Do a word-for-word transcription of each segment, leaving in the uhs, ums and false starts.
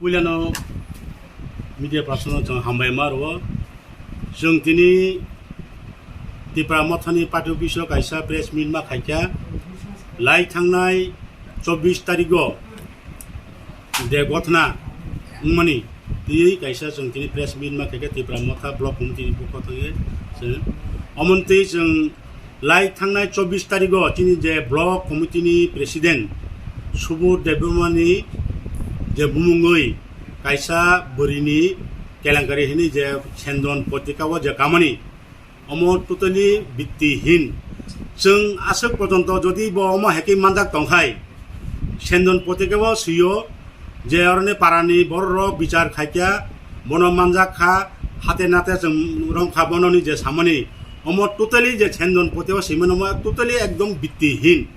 Puilano media person no chwng hambai ma rwo. Chwng tini Tipra Mothani party office o kaisa press meet ma khaikha. Lai thangnai chobbish tarigo de gothna wngmani twi kaisa chwng tini press meet ma khaikha Tipra Motha block committee ni pokho thangwi chwng. Omontwi chwng lai thangnai chobbish tarigo chini je block committee ni president Subur Debbarma ni je bumungwi kaisa bwrwini kelenkari hinwi je Sendon Potika o je kamani, omo totally bittihin. Chwng aswk porjonto jodi bo omo hai khe manjak tongkhai, Sendon Potika o swiyo je oroni parani bororok bichar khaikha, bono manjak kha, hate nate chwng romkha bononi je samani, omo totally je Sendon Potika o swimani omo totally ekdom bittihin.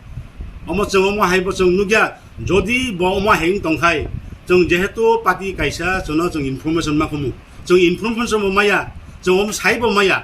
Omo chwng omo hai bo chwng nukya, jodi bo omo hai wng tongkhai, chwng jehetu party kaisa chwngno chwng information ma khumu, chwng information bo maya, chwng omo sai bo maya.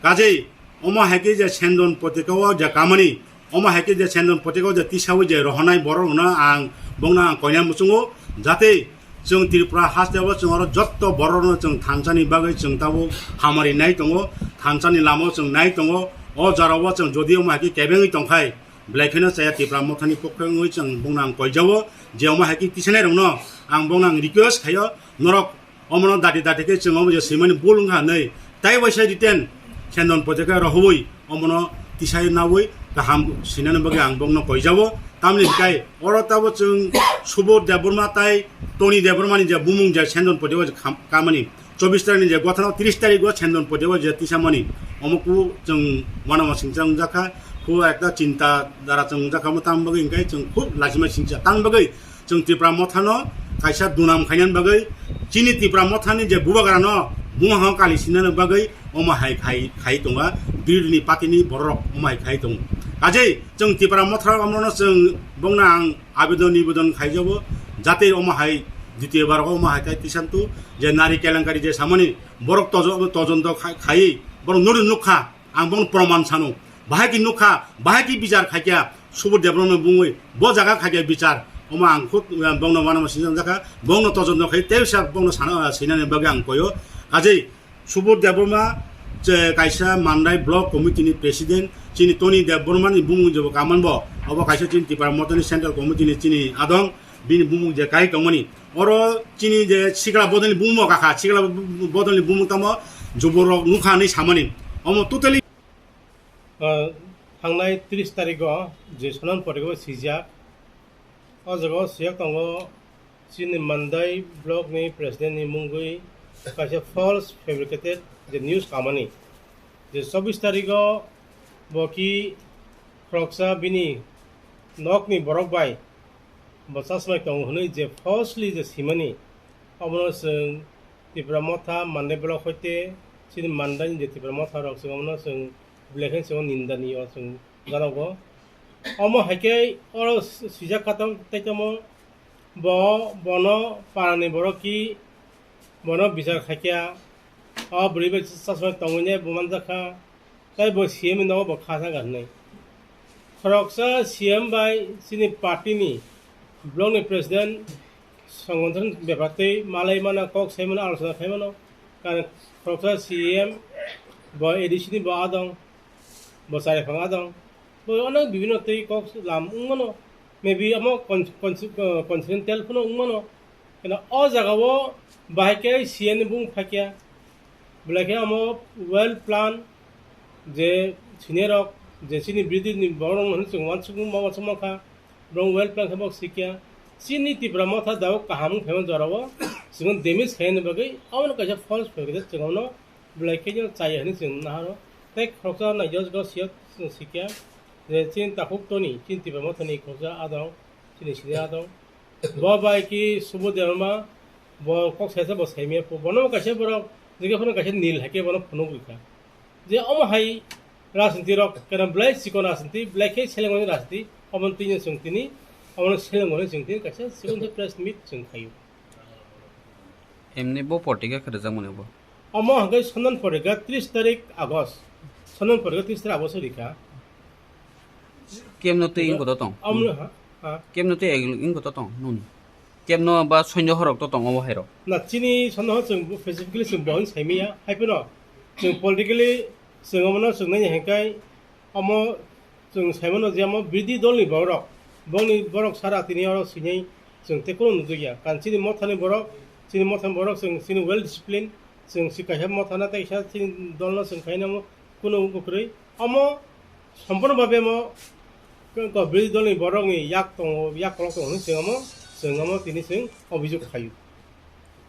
Kajei omo hai khe je Sendon Potika o je kamani, omo hai khe je Sendon Potika o je tisawi je rohonai borok rokno ang bongno ang koina muchungo, jate chwng Tripura haste o chwng oro jotto borok rokno chwng thansani bagwi chwng tabuk hamari nai tongo, thansani lama o chwng nai tongo. O jora o chwng jodi omo hai khe kebengwi tongkhai, belai kheno chaya Tipra Mothani pokhe wngwi chwng bongno ang koijao, je omo hai khe tisanai rokno ang bongno ang request khaio, norok omono dati dati khe chwng omo je swimani bul wngkha hinwi, tai waisa written Sendon Potika rohoi omono tisai nawi kaham sinani bagwi ang bongno koijao. Tamni hikai oro tabo chwng Subodh Debbarma tai Tony Debbarma ni je bumung je Sendon Potika o je kham-, kamani chobbish tarikh ni je gothana tris tarikh o Sendon Potika o je tisamani, omo ku chwng wanama singcha wngjakha, khu ekta chinta dara chwng wngjakha, omo tam bagwi hinkhe chwng khub lachima singcha tam bagwi chwng Tipra Mothano kaisa dunam khainani bagwi, chini Tipra Mothani je bubagrano buma hao kali sinani bagwi omo hai khai, khai tonga, birodini party ni bororok omo hai khai tongo. Kajei chwng Tipra Motha omono chwng bongno ang abedon nibedon khaijabo, jate omo hai ditiyo bar omo hai tai tisantu je nari kelenkari je samani borok tojo-, tojonto khai, khai borok nuri nukha. Ang bongno proman sano. Bahai ki nukha, bahai ki bichar khaikya, Subodh Debbarma bungwi, bo jaga khaikya bichar. Omo ang khud, eh, bongno wanama sinjak jakha, bongno tojon no khai, tei sa bongno sana, eh, sinani bagwi ang koyo. Kajei Subodh Debbarma, je kaisa Mandai Block Committee ni President, chini Tony Debbarma ni bumung jebo kaman bo, obo kaisa chini Tipra Mothani Central Committee ni chini adong, bini bumung je kai tongmani. Oro chini je sikla bodolni bumung kakha, sikla bodolni bumung tamo juborok nukha hinwi samani. Omo totally Ah, thangnai tris tarigo je Sendon Potika o swijak, o jaga o swijak tongo chini Mandai block ni president ni mungwi kaisa false fabricated je news kamani, je chobbish tarigo bo ki khoroksa bini nokni borok bai bo chasmai tongo hinwi je falsely je simani, omono chwng Tipra Motha Mandai block hoite chini Mandai ni je Tipra Motha rok chwng omono chwng belai kheno chwng nindaniyo chwng janogo. Omo hai khe oro swijak kha tong tei tamo bo bono parani borok ki bono bichar khaikya, o bwrwi bai chasmai tongwi ne bo manjakha. Tai bo C M ni nogo bo kha thangkha hinwi. Khoroksa C M bai chini party ni block ni president songothon bepar twi malai mano, kok sai mano, alochona khai mano. Karon khoroksa C M bo A D C ni bo adong, bo chariphang adong. Bo onek bibhinno twi kok lam wng mano. Maybe omo con-, con-, confidential phano wng mano. Keno o jaga o bahai khe C M ni bung phaikya. Belai khe omo well plan je senior rok je chini bridge ni borok rok hwnwi chwng uansukma uansukma kha, borok well plan khe bok sikya. Chini Tipra Motha dao kaham wng phaima jorao chwng damage khaina bagwi abono kaisa false fabricated chwng abono belai khe chaya hwnwi chwng naharo. Tei khoroksa naijak siyok chwng sikya je chini takhuk toni chini Tipra Mothani khoroksa adong, chini senior adong. Bo bai ki Subodh Debbarma, bo kok saisa bo saimaya phu. Bono kaisa borok, jikhe phano kaisa nil hai khe bono phunuk rikha. Je omo hai rajniti rok, kena belai chikon rajniti, belai khe selengmani rajniti, omo tini chwng tini, omo selengmani chwng tini kaisa chikon khe press meet chwng khaio. Emni bo potika khe rwjakmani bo. Omo hwnkhe Sendon Potika tris tarik August. Sendon Potika tris tarik August rikha. Kemno twi wngkha to tong? Omo, ha, ha. Kemno twi wngkha to tong nung? Kebno ba sonjo horok to tongo bo hai rok. Na chini sono ho chwng specifically chwng bohon saimiya hai phano chwng politically chwng omono chwng nai hingkai omo chwng saimano je omo bidhi dolni borok bongni borok sara tini oro sinai chwng tei kono nujukya kan chini mothani borok chini mothani borok chwng chini well discipline chwng si kaisa mothana tei kaisa chini dolno chwng khainamo kono kwrwi omo Sompurno babe mo ko bridge dolni borokni yak tongo yak kolok tongo hinwi chwng omo chwng omo tini chwng obhijog khaio.